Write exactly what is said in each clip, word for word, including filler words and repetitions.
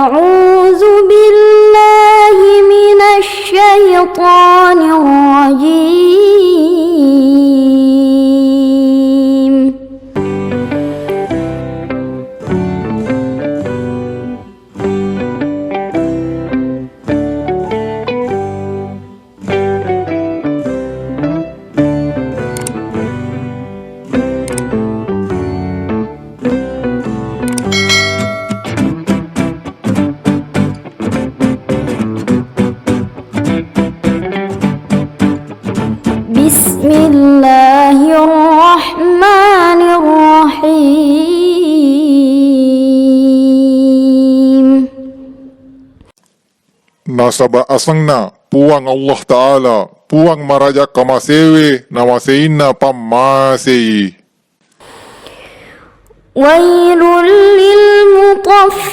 أعوذ بالله من الشيطان الرجيم. بسم الله الرحمن الرحيم. Nasaba asenna Puang Allah Ta'ala, Puang maraja kamasewe, namaseinna pammasei. ويل للمطففين.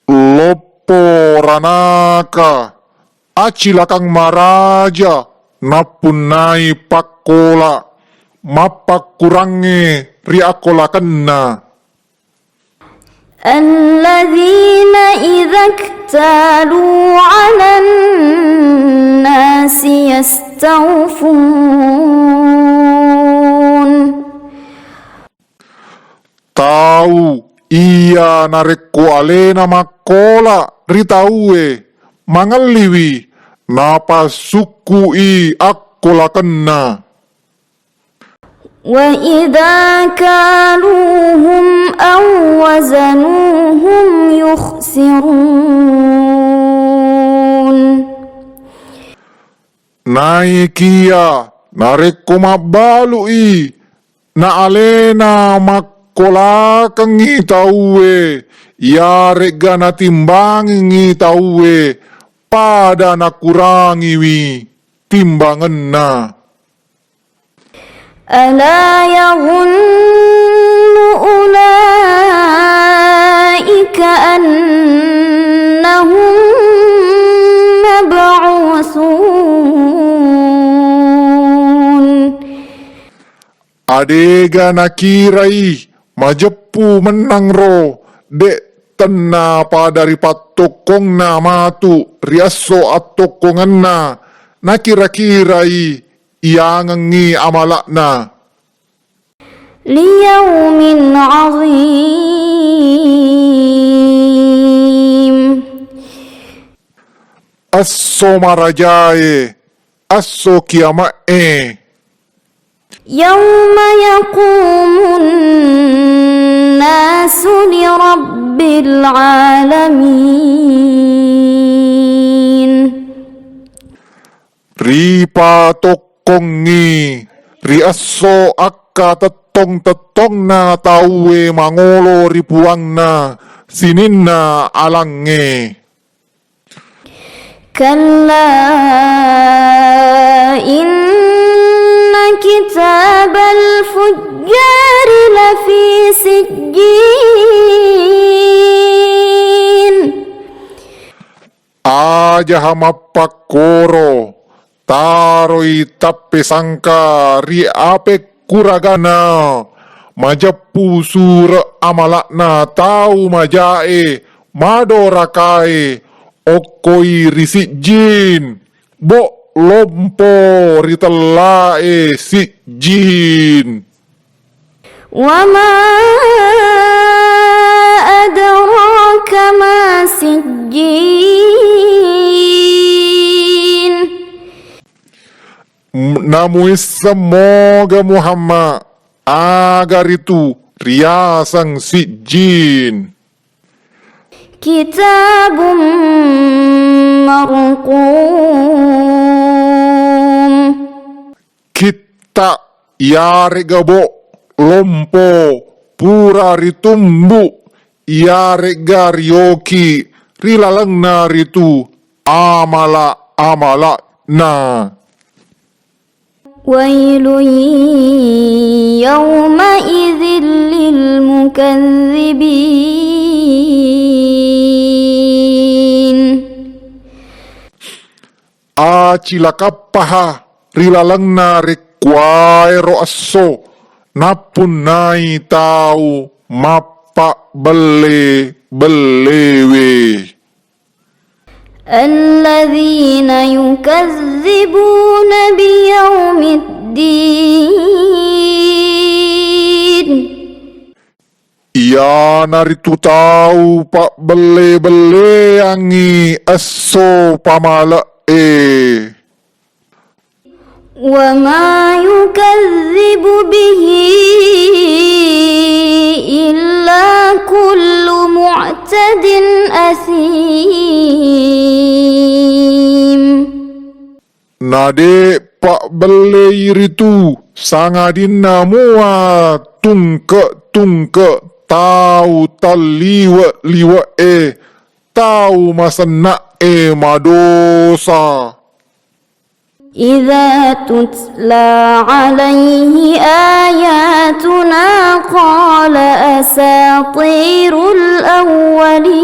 Loppo ranaka, acilakang maraja, nappunnai pakkola, mappakkurangnge ri akkolakenna. الذين إذا اكتالوا على الناس يستوفون. Tau iya narekko alena makkola ri tauwe, mangelliwi, napassukku'i akkolakenna. وإذا كالوهم أو وزنوهم يخسرون. Naikiya narekko mabbalu'i na alena makkolakengngi tauwe, iyare'ga natimbangengngi tauwe, pada nakurangiwi timbangenna. ألا يظن أولئك أنهم مبعوثون. Adega nakirai majeppu mennang ro, de' tenna pada ri pattokkongna matu ri esso attokkongenna, nakira-kirai iyangengngi amala'na. ليوم عظيم. Esso marajae, esso kiama'e. يوم يقوم الناس لرب العالمين. Ripatokkongngi ri esso akkatettong-tettongna tauwe mangolo ri Puangna sininna alangnge. كلا إن كتاب الفجار لفي سجين. Ajaha mappakkoro, taroi tappesangka ri apekkuragana, majeppu sure' amala'na tau majae madorakae, okkoi ri Sijjin, bo' lompo ri tellae Sijjin. وما أدراك ما سجين. Namuisseng moga Muhammad, aga ritu riaseng Sijjin. كتاب مرقوم. Kitta' iyare'ga bo' lompo pura ritumbu' iyare'ga rioki ri lalengna ritu amala-amala'na. ويل يومئذ للمكذبين. Acilakappaha ri lalengna rekkuaero esso, nappunnai tau mappabelle-bellewe. الذين يكذبون بيوم الدين. Iyanaritu tau pabbelle-belleangngi esso pamale'e. وما يكذب به إلا كل معتد أثيم. Nade pabbellei ritu, sangadinna mua tungke-tungke tau talliwe-liwe'e, tau masenna'e madosa. إذا تتلى عليه آياتنا قال أساطير الأولين.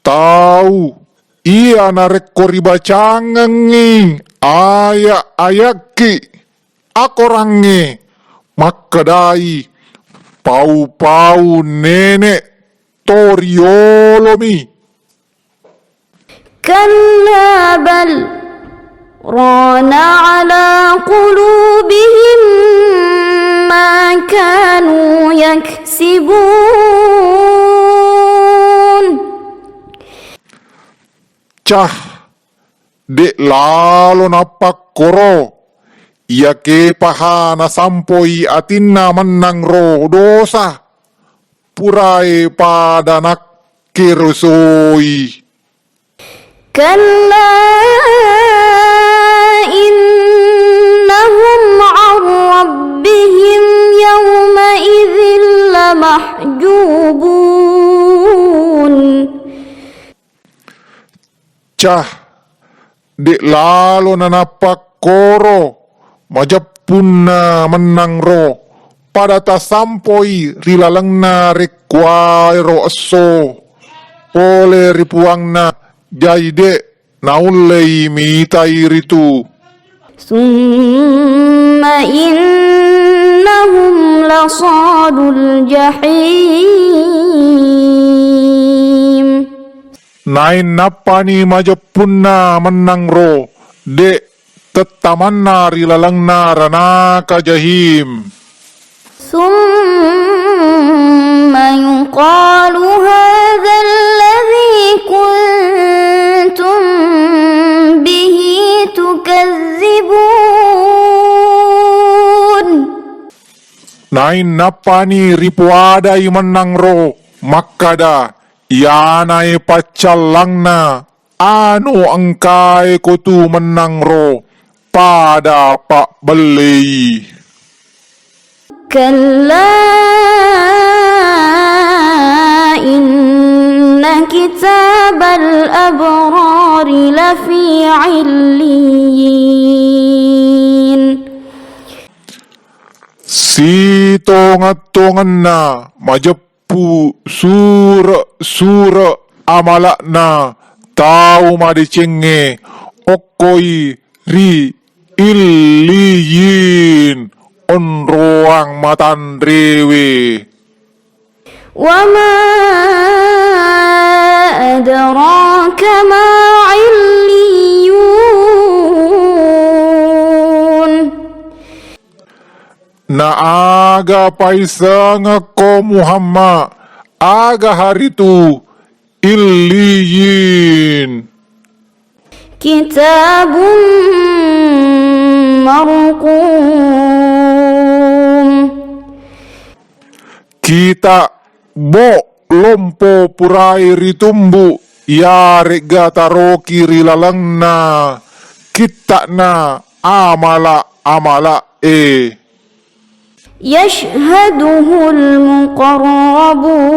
Tau iya narekko ribacangengngi aya-ayakki akorangnge, makkedai, pau-pau nene' to riolomi. كلا بل ران على قلوبهم ما كانوا يكسبون. Cah, de' lalo nappakkoro, iyakepaha nasampoi atinna mennang ro dosa, purae pada nakkerosoi. كلا إنهم عن ربهم يومئذ لمحجوبون. Cah, de' lalo nanappakkoro, majeppunna mennang ro, pada tasampoi ri lalengna rekkuaero esso pole ri Puangna, jai de' naullei mitai ritu. ثم إنهم لصالو الجحيم. Nainnappani majeppunna mennang ro, de' tettamanna ri lalengna ranaka Jahim. ثم يقال هذا الذي كنتم به تكذبون. Nainnappani ripoadai mennang ro makkada, iyanae paccallangna anu engkae kotu mennang ro pada pabbellei. كلا إن كتاب الأبرار لفي عليين. Sitongeng-tongenna majeppu sure-sure amala'na tau madecengnge okkoi ri Illiyin, onroang matanrewe. وما أدراك ما عليون. Na aga paisengekko Muhammad, aga haritu Illiyin? كتاب مرقوم. Kitabbo lompo purai ritumbu, iyaregga taroki ri lalengna kitta'na amala-amala'e. يشهده المقربون.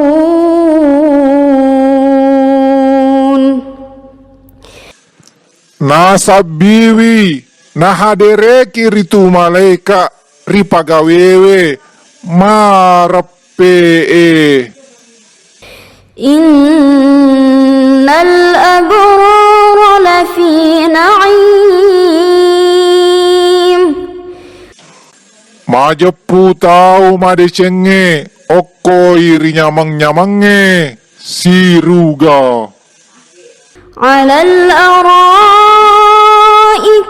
Nasabbiwi, nahadereki ritu malaeka ripagawewe mareppe'e. إن الأبرار لفي نعيم. Majeppu tau madecengnge okkoi ri nyameng-nyamengnge siruga. على الأرائك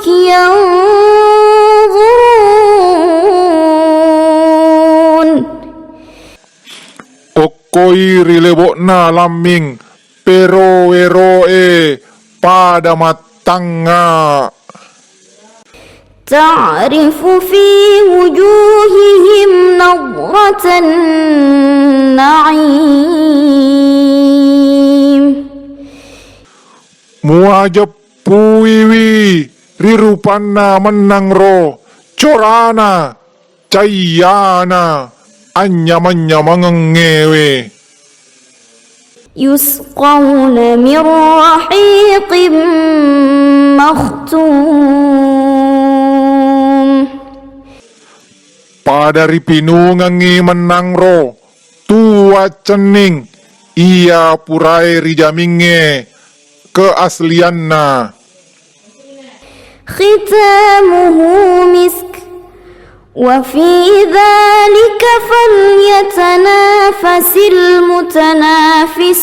ينظرون. Okkoi ri lebo'na lamming pero-wero'e pada mattangnga. تعرف في وجوههم نضرة النعيم. Muajeppuiwi ri rupanna mennangro corana cayyana anyameng-nyamengengngewe. يسقون من رحيق مختوم. Pada ripinungengngi mennangro tuwa cenning iya purae rijamingnge keaslianna. ختامه مسك وفي ذلك فليتنافس المتنافسون.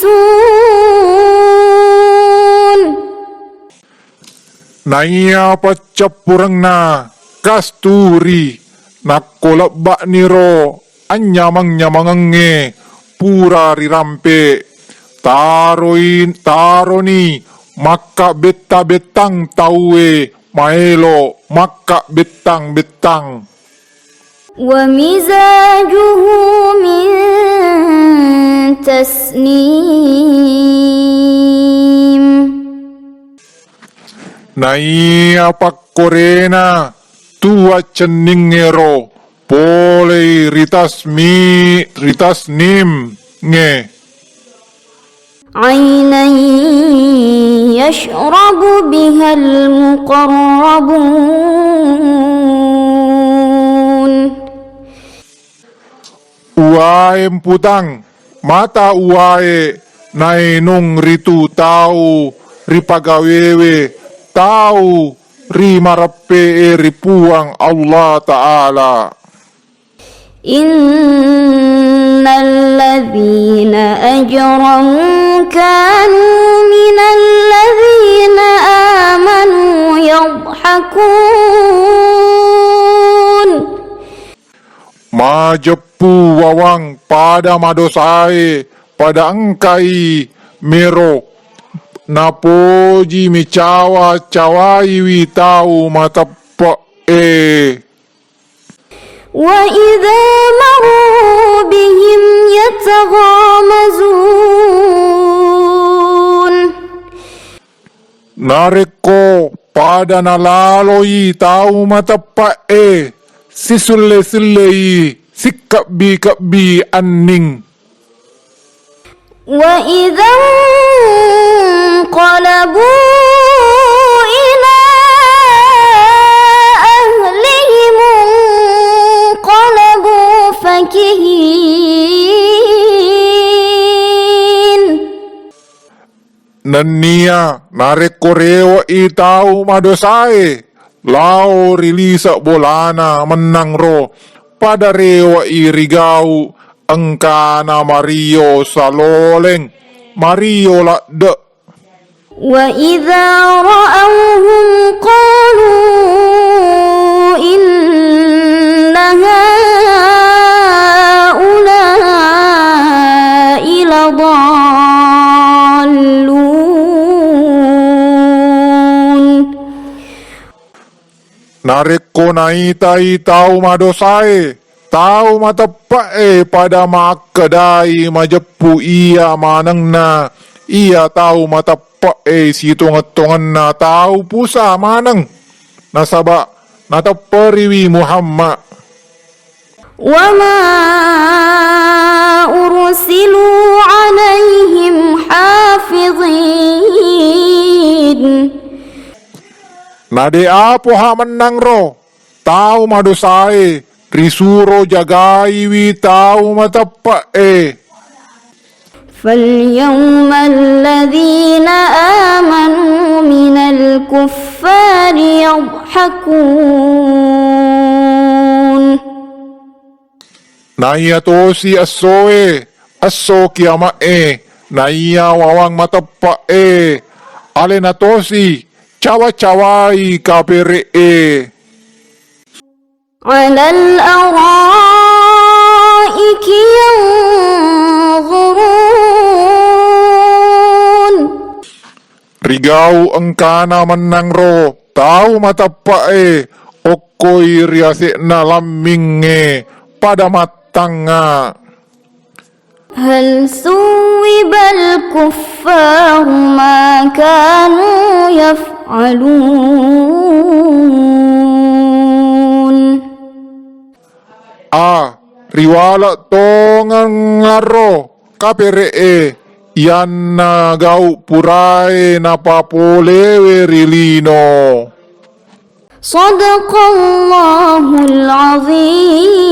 Naiya paccappurengna kasturi, nakko lebba'niro anyameng-nyamengengnge pura rirampe. Taroi, taroni makkabbetta-bettang tauwe maelo makkabbetta-bettang. ومزاجه من تسنيم. Naiya pakkorena tuwa cenningngero polei ri tasmi-, ri tasnimnge. عينا يشرب بها المقربون. Uwae mputang, mata uwae nainung ritu tau ripagawewe, tau rimareppe'e ri Puang Allah Ta'ala. إن الذين أجرموا كانوا من الذين آمنوا يضحكون. Majeppu wawang pada madosae, pada engkai mero napoji micawa-cawaiwi tau mateppe'e. وإذا مروا بهم يتغامزون. Narekko pada nalaloi tau mateppe'e, sisulle-sullei sikkebbi-kebbi anning. وإذا انقلبوا إلى أهلهم انقلبوا فكهين. Nenniya narekko rewe'i tau madosae lao ri lise' bolana mennangro, pada rewe'i rigau engkana mario saloleng, mario ladde'. وإذا رأوهم قالوا إن هؤلاء لضالون. Narekko naitai tau madosae, tau mateppe'e pada makkedai majeppu iya manenna iya tau mateppe'e sitongeng-tongenna tau pusa maneng, nasaba' natepperiwi Muhammad. وما أرسلوا عليهم حافظين. Na de' apoha mennangro tau madosae risuro jagaiwi tau mateppe'e. فاليوم الذين آمنوا من الكفار يضحكون. Naiya tosi essoe, esso kiama'e, naiya wawang mateppe'e, alena tosi cawa-cawai kapere'e. على الأرائك ينظرون. Rigau engkana mennangro tau mateppe'e okkoi ri ase'na lammingnge pada mattangnga. هل ثوب الكفار ما كانوا يفعلون. A, riwale' tongeng arro kapere'e iyanna gau' purae napapolewe ri lino. صدق الله العظيم.